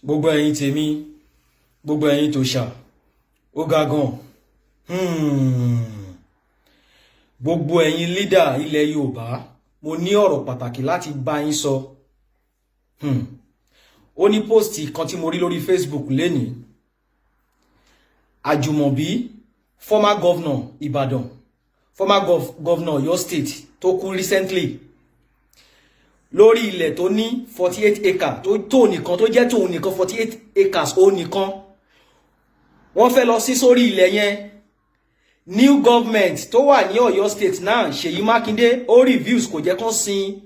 Gbogbo ẹ̀yin tèmi, gbogbo ẹ̀yin tòṣà, ó ga gan. Gbogbo ẹ̀yin leader ilẹ̀ Yorùbá, mo ní ọ̀rọ̀ pàtàkì láti bá yín sọ. Ó ní post kan tí mo rí lórí Facebook lénìí. Àjùmọ̀bí, former governor Ìbàdàn, former governor Ọ̀yọ́ State tó kú recently, lórí ilẹ̀ tó ní 48 acres, tó nìkan, tó jẹ́ tóun nìkan, 48 acres ó nìkan, wọ́n fẹ́ lọ sí sórí ilẹ̀ yẹn. New government tó wà ní Ọ̀yọ́ State náà, Ṣèyí Mákindé, ó refuse, kò jẹ́ kán sin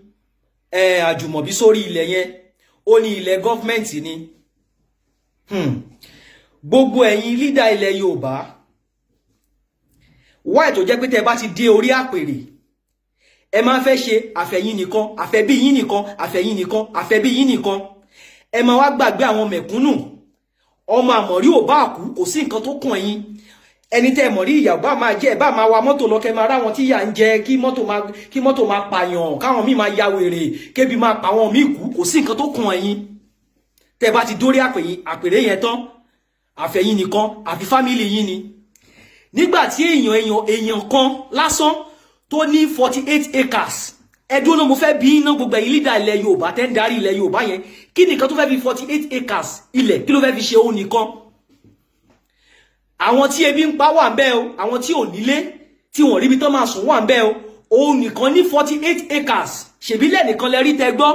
Àjùmọ̀bí sórí ilẹ̀ yẹn. Ó ní ilẹ̀ government ni. Gbogbo ẹ̀yin leader ilẹ̀ Yorùbá, wáì tó jẹ́ pé tẹ́ bá ti dé orí àpèrè, ẹ máa fẹ́ ṣe àfẹ̀yìn nìkan, àfẹ̀bí yín nìkan, àfẹ̀yìn nìkan, àfẹ̀bí yín nìkan, ẹ máa wá gbàgbé àwọn mẹ̀kúnnù. Ọmọ àmọ̀rí ò bá kú, kò sí nǹkan tó kàn yín. Ẹni tẹ́ mọ̀ rí, ìyàwó bá máa jẹ́, ẹ bá máa wa mọ́tò lọ, kẹ́ máa ráwọn tí ìyà ń jẹ, kí mọ́tò máa pààyàn, káwọn míì máa ya wèrè, kébi máa pa àwọn míì kú, kò sí nǹkan tó kàn yín. Tẹ́ bá ti dórí àpèrè yẹn tán, àfẹ̀yìn nìkan, àfi family yín ni. Nígbà tí èèyàn kan lásán tó ní 48 acres, ẹdún náà, mo fẹ́ bí iná gbogbo ẹ̀yin leader ilẹ̀ Yorùbá tẹ́ ń darí ilẹ̀ Yorùbá yẹn, kí nìkan tó fẹ́ fi 48 acres ilẹ̀, kí ló fẹ́ fi ṣe òun nìkan? Àwọn tí ebi ń pa wà ń bẹ o, àwọn tí ò nílé, tí wọ́n ríbi tán máa sùn wà ń bẹ o. Òun nìkan ní 48 acres. Ṣèbílẹ̀ nìkan lẹ rí tẹ gbọ́.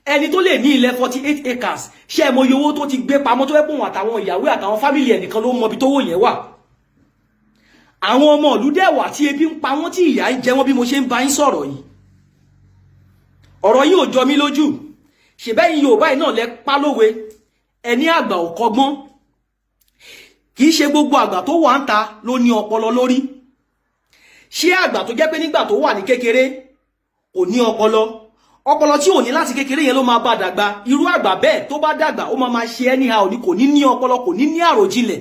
Ẹni tó lè ní ilẹ̀ 48 acres, ṣé ẹ mọ iye owó tó ti gbé pamọ́, tó fẹ́ pòun àtàwọn ìyàwó àtàwọn family ẹ̀ nìkan ló mọ ibi tó wò yẹn wà? Àwọn ọmọ ìlú dẹ̀ wà tí ebi ń pa wọ́n, tí ìyà ń jẹ wọ́n bí mo ṣe ń bá yín sọ̀rọ̀ yìí. Ọ̀rọ̀ yìí ò jọ mí lójú. Ṣèbẹ́yìn Yorùbá yìí náà lẹ pa lówe, ẹni àgbà ò kọ́gbọ́n. Kì í ṣe gbogbo àgbà tó wà ń ta ló ní ọpọlọ lórí. Ṣé àgbà tó jẹ́ pé nígbà tó wà ní kékeré kò ní ọpọlọ, ọpọlọ tí ò ní láti kékeré yẹn ló máa bá dàgbà? Irú àgbà bẹ́ẹ̀, tó bá dàgbà, ó máa máa ṣe anyhow ni, kò ní ní ọpọlọ, kò ní ní àròjinlẹ̀.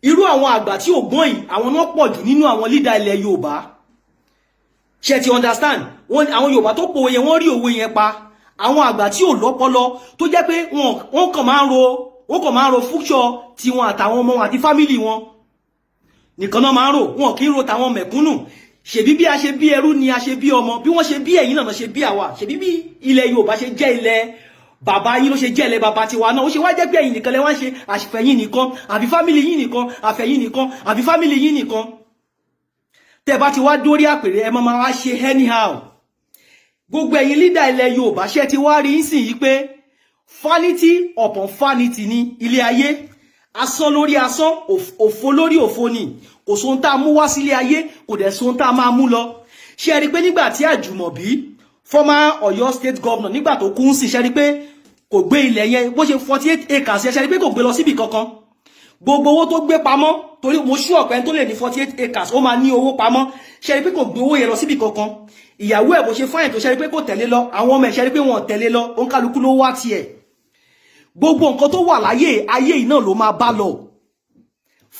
Irú àwọn àgbà tí ò gbọ́n yìí, àwọn náà pọ̀ jù nínú àwọn leader ilẹ̀ Yorùbá. Ṣe ti understand? Wọ́n àwọn Yorùbá tó pòwe yẹn, wọ́n rí òwe yẹn pa. Àwọn àgbà tí ò lọ́pọlọ, tó jẹ́ pé wọ́n kàn máa ń ro future tiwọn àtàwọn ọmọ wọn àti family wọn nìkan náà máa ń rò, wọn kì í ro tàwọn mẹ̀kúnnù. Ṣèbí bí a ṣe bí ẹrú ni a ṣe bí ọmọ, bí wọ́n ṣe bí ẹ̀yin náà ṣe bí àwa. Ṣèbí bí ilẹ̀ Yorùbá ṣe jẹ́ ilẹ̀ bàbá yín ló ṣe jẹ́ ilẹ̀ bàbá tiwa náà. Ó ṣe wá jẹ́ pé ẹ̀yin nìkan lẹ wá ń ṣe àfẹ̀yìn nìkan, àfi family yín nìkan, àfẹ̀yìn nìkan, àfi family yín nìkan? Tẹ́ bá ti wá dórí àpèrè, ẹ máa wá ṣe anyhow. Gbogbo ẹ̀yin leader ilẹ̀ Yorùbá, ṣe ti wá rí ń sìn yí pé vanity upon vanity ní ilé ayé, asán lórí asán, òfo lórí òfo ni? Kò sóhun tá a mú wá sílé ayé, kò dẹ̀ sóhun tá a máa mú lọ. Ṣe rí pé nígbà tí Àjùmọ̀bí, former Ọ̀yọ́ State governor, nígbà tó kú ń sì, ṣe rí pé kò gbé ilẹ̀ yẹn, bó ṣe 48 acres yẹn, ṣe rí pé kò gbé lọ síbì kankan? Gbogbo owó tó gbé pamọ́, torí mo ṣú ọ̀pẹ́ tó lè ní 48 acres, ó máa ní owó pamọ́. Ṣe rí pé kò gbé owó yẹn lọ síbì kankan? Ìyàwó ẹ̀, bó ṣe fáyìn tó, ṣe rí pé kò tẹ̀lé lọ? Àwọn ọmọ ẹ̀, ṣe rí pé wọn tẹ̀lé lọ? Òǹkálukú ló wá tiẹ̀. Gbogbo nǹkan tó wà láyé ayé yìí náà ló máa bá lọ.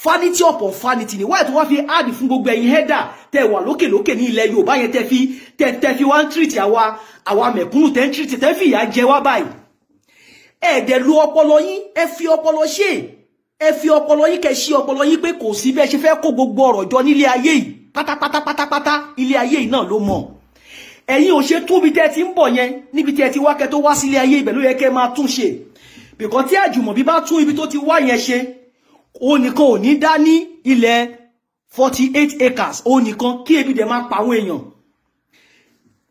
Vanity upon vanity ni. Wáyé tó wá fi add fún gbogbo ẹ̀yin elder tẹ́ wà lókè lókè ní ilẹ̀ Yorùbá yẹn, tẹ́ fi wá ń treat àwa mẹ̀kúnnù, tẹ́ ń treat, tẹ́ fi ìyà jẹ wá báyìí, ẹ dẹ̀ lu ọpọlọ yín, ẹ fi ọpọlọ ṣe, ẹ fi ọpọlọ yín, kẹ́ ṣí ọpọlọ yín pé kò sí bẹ́ẹ̀ ṣe fẹ́ kó gbogbo ọ̀rọ̀ jọ nílé ayé yìí pátápátá pátápátá, ilé ayé yìí náà ló mọ̀. Ẹ̀yin ò ṣe tún ibi tẹ́ ti ń bọ̀ yẹn, níbi tẹ́ ti wá kẹ́ tó wá sílé ayé, ibẹ̀ ló yẹ kẹ́ máa tún ṣe. Bìkan tí Àjùmọ̀bí bá tún ibi tó ti wá yẹn ṣe, ó nìkan ò ní dá ní ilẹ̀ 48 acres, ó nìkan, kí ebi dẹ̀ máa pa àwọn èèyàn.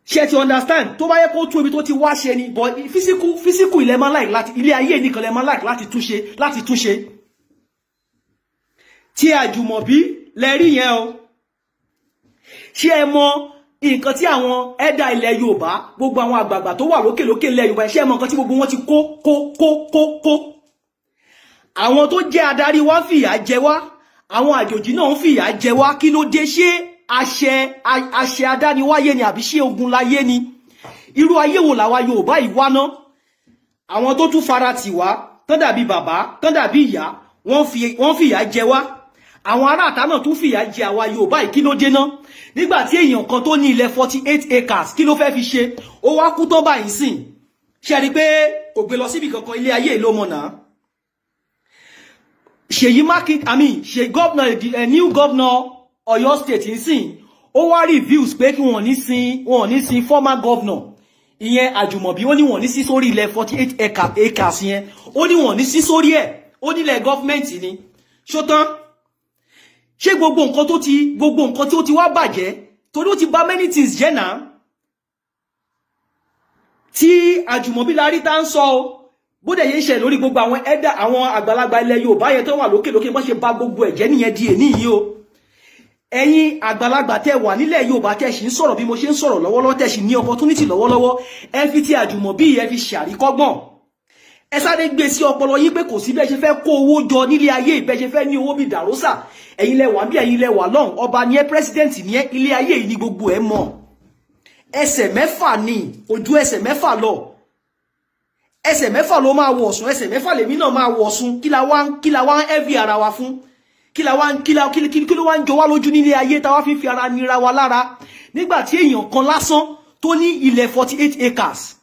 Ṣe ti understand? Tó bá yẹ kó tún ibi tó ti wá ṣe ni. But physical ilẹ̀ máa like láti ilé ayé nìkan lẹ máa like láti túnṣe. Tí Àjùmọ̀bí lẹ rí yẹn o. Ṣé ẹ mọ nǹkan tí àwọn elder ilẹ̀ Yorùbá, gbogbo àwọn àgbààgbà tó wà lókè lókè ilẹ̀ Yorùbá, ṣé ẹ mọ nǹkan tí gbogbo wọn ti kó kó kó kó kó? Àwọn tó jẹ́ adarí wa ń fìyà jẹ wá, àwọn àjòjì náà ń fìyà jẹ wá. Kí ló dé? Ṣé àṣẹ adániwáyé ni, àbí ṣé ogun láyé ni? Irú ayé wo làwa Yorùbá yìí wá ná? Àwọn tó tún fara tì wá, tán dàbí bàbá, tán dàbí ìyá, wọ́n fìyà jẹ wá. Àwọn aráàta náà tún fìyà jẹ àwa Yorùbá yìí. Kí ló dé ná? Nígbà tí èèyàn kan tó ní ilẹ̀ 48 acres, kí ló fẹ́ fi ṣe? Ó wá kú tán báyìí sìn, ṣe rí pé Kò gbé lọ síbi kankan. Ilé ayé ló mọ̀ náà. Ṣèyí Mákindé, I mean, ṣe governor, new governor Ọ̀yọ́ State ń sìn, ó wá reviews pé kí wọ́n ní sin, wọ́n ní sin former governor, ìyẹn Àjùmọ̀bí. Ó ní wọ́n ní sí sórí ilẹ̀ 48 acres yẹn. Ó ní wọ́n ní sí sórí ẹ̀. Ó nílẹ̀ government ni. Ṣótán, ṣé gbogbo nǹkan tí ó ti wá bàjẹ́, torí ó ti bà many things jẹ́ náà, tí Àjùmọ̀bí la rí tá ń sọ o, bó dẹ̀ yẹn ń ṣe lórí gbogbo àwọn ẹ̀dá, àwọn àgbàlagbà ilẹ̀ Yorùbá yẹn tó wà lókè lókè, bọ́n ṣe bà gbogbo ẹ̀jẹ̀ nìyẹn di èní yìí o. Ẹ̀yin àgbàlagbà tẹ́ wà nílẹ̀ Yorùbá, tẹ́ sì ń sọ̀rọ̀ bí mo ṣe ń sọ̀rọ̀ lọ́wọ́lọ́wọ́, tẹ́ sì ní opportunity lọ́wọ́lọ́wọ́, ẹ fi ti Àjùmọ̀bí, ẹ fi ṣàríkọ́gbọ̀n. Ẹ sáré gbé sí ọpọlọ yín pé kò sí bẹ́ẹ̀ ṣe fẹ́ kó owó jọ nílé ayé, ìbẹ́ ṣe fẹ́ ní owó bí dàrósà. Ẹ̀yin lẹ wà bí, ẹ̀yin lẹ wà lọ́hùn, ọba ní ẹ, president ní ẹ, ilé ayé yìí ní gbogbo ẹ mọ̀. Ẹsẹ̀ 6 ní ojú ẹsẹ̀ 6 lọ. Ẹsẹ̀ 6 ló máa wọ̀sùn, ẹsẹ̀ 6 lèmi náà máa wọ̀sùn. Kí la wá ń envy ara wa fún? Kí la wá ń kí la kí kí ló wá ń jọ wá lójú nílé ayé tá wá fi fi ara nira wa lára, nígbà tí èèyàn kan lásán tó ní ilẹ̀ 48 acres,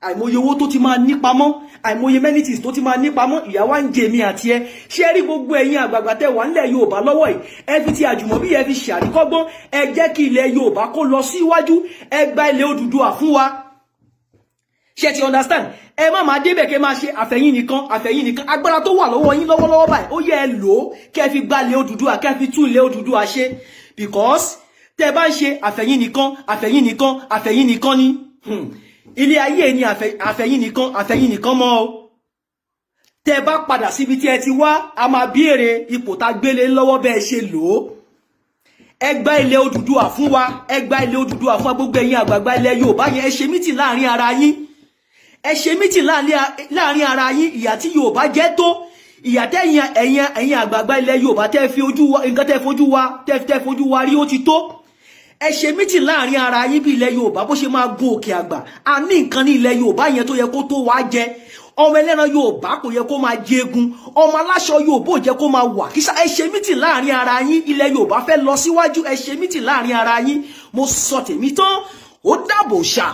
àìmọye owó tó ti máa ní pamọ́, àìmọye many things tó ti máa ní pamọ́? Ìyà wá ń jẹ èmi àti ẹ. Ṣé rí gbogbo ẹ̀yin àgbààgbà tẹ́ wà nílẹ̀ Yorùbá lọ́wọ́ yìí, ẹ fi ti Àjùmọ̀bí, ẹ fi ṣàríkọ́gbọ́n. Ẹ jẹ́ kí ilẹ̀ Yorùbá kó lọ síwájú. Ẹ gba ilẹ̀ Odùduwà fún wa. Ṣé ti understand? Ẹ má máa débẹ̀ kẹ́ máa ṣe àfẹ̀yìn nìkan, àfẹ̀yìn nìkan. Agbára tó wà lọ́wọ́ yín lọ́wọ́lọ́wọ́ báyìí, ó yẹ ẹ lò ó kẹ́ fi gba ilẹ̀ Odùduwà, kẹ́ fi tún ilẹ̀ Odùduwà ṣe, because tẹ́ bá ń ṣe àfẹ̀yìn nìkan, àfẹ̀yìn nìkan, àfẹ̀yìn nìkan ni ilé ayé ni, àfẹ̀yìn nìkan, àfẹ̀yìn nìkan mọ́ o. Tẹ́ bá padà síbi tí ẹ ti wá, a máa béèrè ipò tá gbélé lọ́wọ́, bẹ́ẹ̀ ṣe lò ó. Ẹ gba ilẹ̀ Odùduwà fún wa. Ẹ gba ilẹ̀ Odùduwà fún wa. Gbogbo ẹ̀yin àgbààgbà ilẹ̀ Yorùbá yẹn, ẹ ṣe meeting láàrin ara yín. Ẹ ṣe meeting láàrin ara yín. Ìyà tí Yorùbá jẹ́ tó, ìyà tẹ́yìn ẹ̀yin àgbààgbà ilẹ̀ Yorùbá tẹ́ fi ojú wa, nǹkan tẹ́ fojú wa rí, ó ti tó. Ẹ ṣe meeting láàrin ara yín bí ilẹ̀ Yorùbá bó ṣe máa gun òkè àgbà. A ní nǹkan ní ilẹ̀ Yorùbá yẹn tó yẹ kó tó wá jẹ. Ọmọ ẹlẹ́ran Yorùbá kò yẹ kó máa jẹgun. Ọmọ aláṣọ Yorùbá ò jẹ́ kó máa wà kísà. Ẹ ṣe meeting láàrin ara yín. Ilẹ̀ Yorùbá fẹ́ lọ síwájú. Ẹ ṣe meeting láàrin ara yín. Mo sọ tèmi tán. Ó dàbò ṣá.